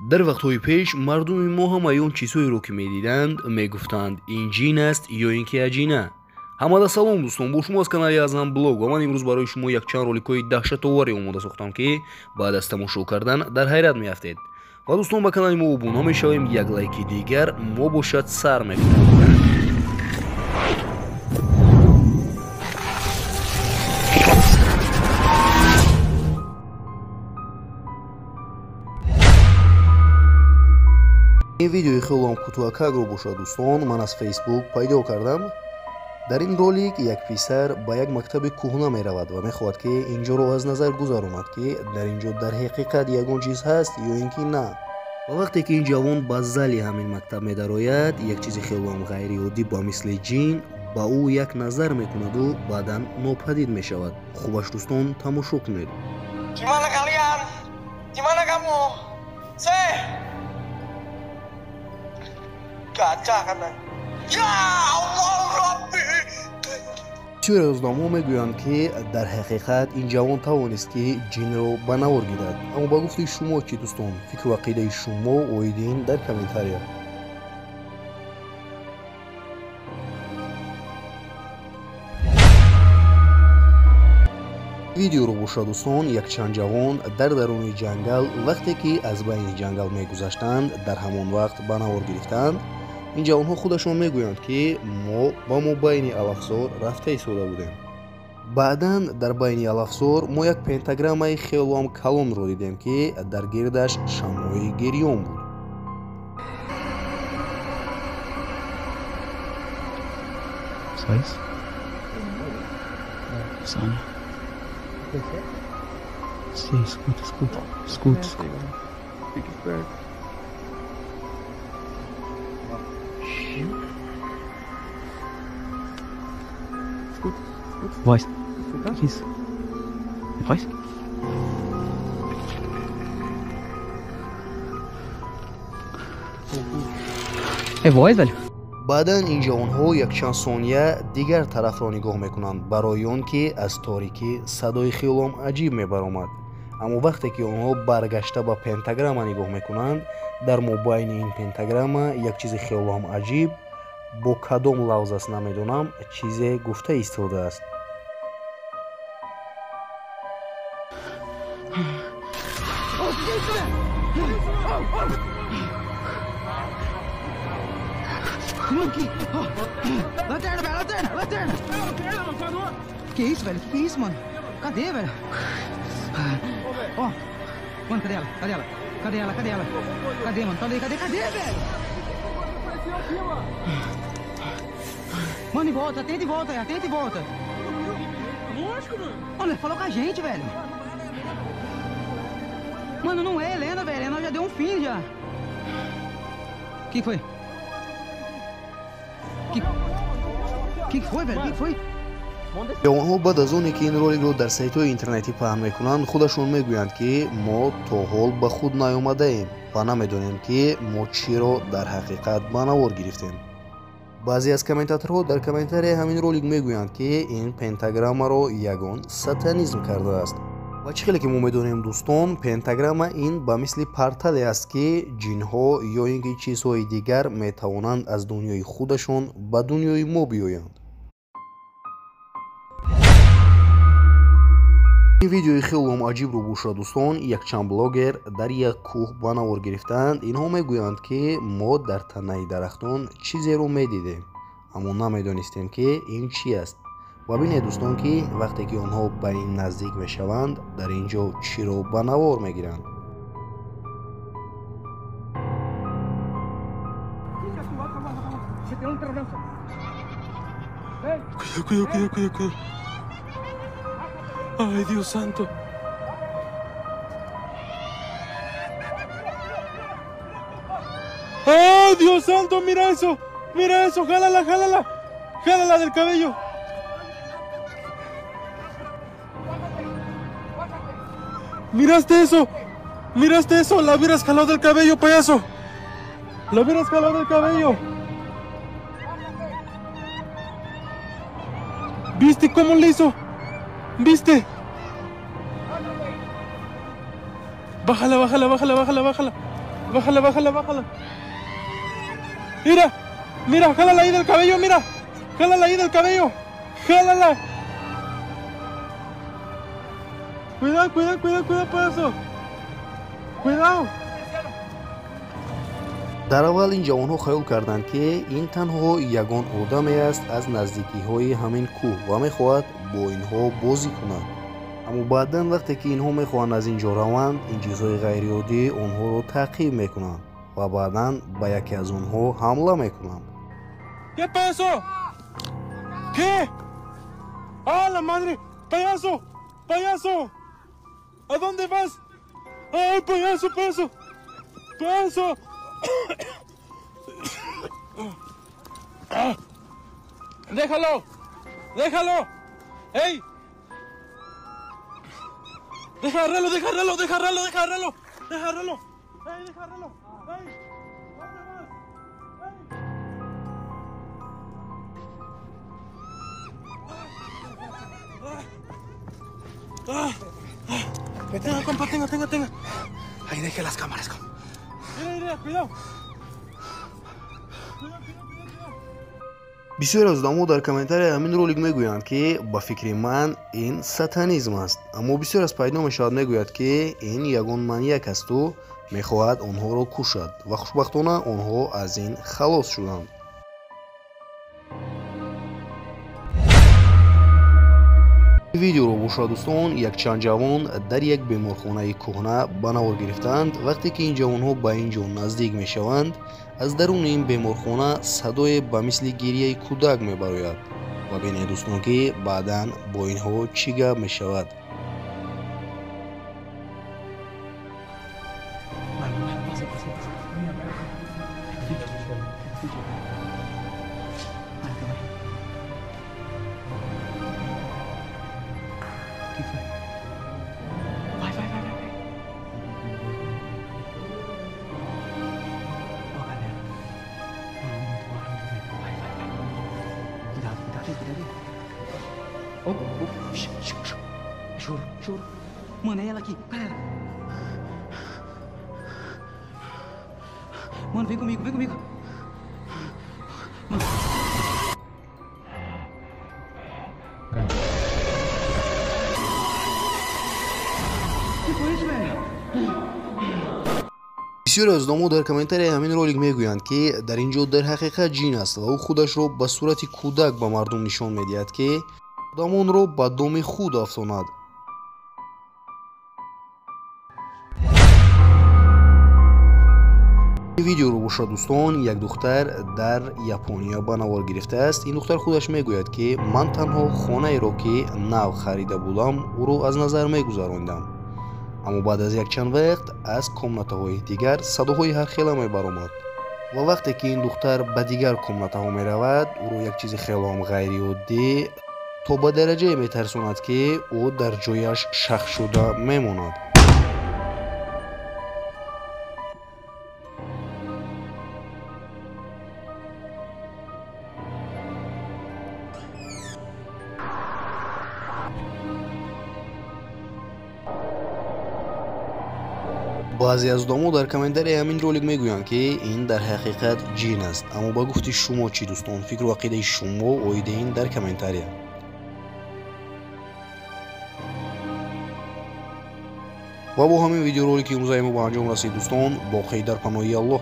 Дар вақтҳои пеш мардуми мо ҳамаи он чизҳоеро, ки медиданд, мегуфтанд ин ҷин аст ё ин ки аҷина. Ҳамада салом, дӯстон, бо шумо аз канали Азам Блог ва ман имрӯз барои шумо якчанд роликҳои даҳшатоваре омода сохтам, ки баъд аз тамошо кардан дар ҳайрат меафтед. Ва дӯстон, ба канали мо обуна мешавем, як лайки дигар мо бошад сар мекунем. Ин видеои хелоам кӯтоҳакакро бошад, дӯстон, ман аз Фейсбук пайдо кардам. Дар ин ролик як писар ба як мактаби кӯҳна меравад ва мехоҳад, ки ин ҷоро аз назар гузаронад, ки дар ин ҷо дар ҳақиқат ягон чиз ҳаст ё ин ки на. Ва вақте ки ин ҷавон ба зали ҳамин мактаб медарояд, як чизи хелоам ғайриоддӣ ба мисли ҷин ба ӯ як назар мекунаду баъдан нопадид мешавад. Хубаш, дӯстон, тамошо кунед. Бисёре аз одамҳо мегӯянд, ки дар ҳақиқат ин ҷавон тавонист, ки ҷинро ба навор гирад. Аммо ба гуфтаи шумо чӣ, дӯстон? Фикру ақидаи шумо оиди ин дар комментария. Видеоро бошад, дӯстон, якчанд ҷавон дар даруни ҷангал вақте ки аз байни ҷангал мегузаштанд, дар ҳамон вақт ба навор гирифтанд. Ин ҷавонҳо худашон мегӯянд, ки мо ба мобайни алафзор рафта истода будем. Баъдан дар байни алафзор мо як пентаграммаи хелоам калонро дидем, ки дар гирдаш шамъҳои гирён буд. Voz. Que isso? Voz? É voz, velho? Баъдан ин ҷавонҳо якчанд сония дигар тарафро нигоҳ мекунанд, барои он ки аз торикӣ садои хелоам аҷиб мебаромад. Аммо вақте ки онҳо баргашта ба пентаграмма нигоҳ мекунанд, дар мобайни ин пентаграмма як чизи хелоам аҷиб бо кадом лавз аст намедонам, чизе гуфта истодааст. Lanterna, velho, lanterna, lanterna! Que isso, velho? Que isso, mano? Cadê, velho? Ó, mano, cadê ela? Cadê ela? Cadê ela? Cadê ela? Cadê, mano? Cadê, cadê, cadê, velho? Mano, e volta, tenta e volta, tenta e volta. Lógico, mano. Olha, falou com a gente, velho. Mano, não é Helena, velho. Helena já deu um fim já. Que foi? Que foi, velho? Que foi? Ҷавонҳо баъд аз оне ки ин роликро дар сайтҳои интернетӣ паҳн мекунанд, худашон мегӯянд, ки мо то ҳол ба худ наомадаем ва намедонем, ки мо чиро дар ҳақиқат ба навор гирифтем. Баъзе аз комментаторҳо дар комментарияи ҳамин ролик мегӯянд, ки ин пентаграммаро ягон сатанизм кардааст. Ва чӣ хеле ки мо медонем, дӯстон, пентаграмма ин ба мисли портале аст, ки ҷинҳо ё ин ки чизҳои дигар метавонанд аз дунёи худашон ба дунёи мо биёянд. Ин видеои хелоам аҷибро бошад, дӯстон, якчанд блогер дар як кӯҳ ба навор гирифтаанд. Инҳо мегӯянд, ки мо дар танаи дарахтон чизеро медидем, аммо намедонистем, ки ин чӣ аст. Ва бинед, дӯстон, ки вақте ки онҳо ба ин наздик мешаванд, дар ин ҷо чиро ба навор мегиранд. Cuidado, cuidado, cuidado, cuidado. Ay, Dios santo. ¡Ay, Dios santo! ¡Mira eso! ¡Mira eso! ¡Jálala, jálala! ¡Jálala del cabello! ¡Miraste eso! ¡Miraste eso! ¡La hubieras jalado del cabello, payaso! ¡La hubieras jalado del cabello! ¿Viste cómo le hizo? ¿Viste? Bájala, bájala, bájala, bájala, bájala. Bájala, bájala, bájala. Mira, mira, jálala ahí del cabello, mira. Jálala ahí del cabello. Jálala. Cuidado, cuidado, cuidado, cuidado, payaso. Cuidado. Дар аввал ин ҷавонҳо хаёл карданд, ки ин танҳо ягон одаме аст аз наздикиҳои ҳамин кӯҳ ва мехоҳад бо инҳо бозӣ кунад. Аммо баъдан вақте ки инҳо мехоҳанд аз ин ҷо раванд, ин чизҳои ғайриоддӣ онҳоро таъқиб мекунанд ва баъдан ба яке аз онҳо ҳамла мекунанд. ¿Qué pasó? ¿Qué? ¡Ah, la madre! ¡Payaso! ¡Payaso! ¿A dónde vas? ¡Ay, payaso, payaso! ¡Payaso! ¡Déjalo! ¡Déjalo! ¡Ey! ¡Déjalo, déjalo, déjalo, déjalo! ¡Déjalo! ¡Ey, déjalo! ¡Ey! ¿Dónde vas? ¡Ey! ¡Ah! Tenga, compa, tenga, tenga, tenga. Ahí deje las cámaras, compa. Mira, mira, cuidado. Бисёре аз одамо дар комментарияи ҳамин ролик мегӯянд, ки ба фикри ман ин сатанизм аст, аммо бисёр аз пайдо мешавад мегӯяд, ки ин ягон маньяк асту мехоҳад онҳоро кушад ва хушбахтона онҳо аз ин халос шуданд. Видеоро бошад дӯстон, якчанд ҷавон дар як беморхонаи кӯҳна ба навор гирифтаанд. Вақте ки ин ҷавонҳо ба ин ҷо наздик мешаванд, аз даруни ин беморхона садое ба мисли гирияи кӯдак мебарояд ва бинед дӯстон, ки баъдан бо инҳо чӣ гап мешавад. Vai, vai, vai, vai. Ó, galera. Mano, muito barulho, velho. Vai, vai, vai. Cuidado, cuidado aí, cuidado aí. Ó, ó, É choro, choro. Mano, é ela aqui, galera. Mano, vem comigo, vem comigo. Mano. Бисёре аз одамо дар комментарияи ҳамин ролик мегӯянд, ки дар ин ҷо дар ҳақиқат ҷин аст ва ӯ худашро ба сурати кӯдак ба мардум нишон медиҳад, ки одамонро ба доми худ афтонад. Видеоро бошад дӯстон, як духтар дар Япония ба навор гирифтааст. Ин духтар худаш мегӯяд, ки ман танҳо хонаеро, ки нав харида будам, ӯро аз назар мегузарондам. Аммо баъд аз якчанд вақт аз комнатаҳои дигар садоҳои ҳархела мебаромад ва вақте ки ин духтар ба дигар комнатаҳо меравад, ӯро як чизи хелоам ғайриоддӣ то ба дараҷае метарсонад, ки ӯ дар ҷояш шах шуда мемонад. Баъзе аз одамо дар комментарияи ҳамин ролик мегӯянд, ки ин дар ҳақиқат ҷин аст. Аммо ба гуфти шумо чӣ дӯстон? Фикру ақидаи шумо оиди ин дар комментария. Ва бо ҳамин видеоролики имрӯзаи мо ба анҷом расид дӯстон. Боқӣ дар паноҳи Аллоҳ.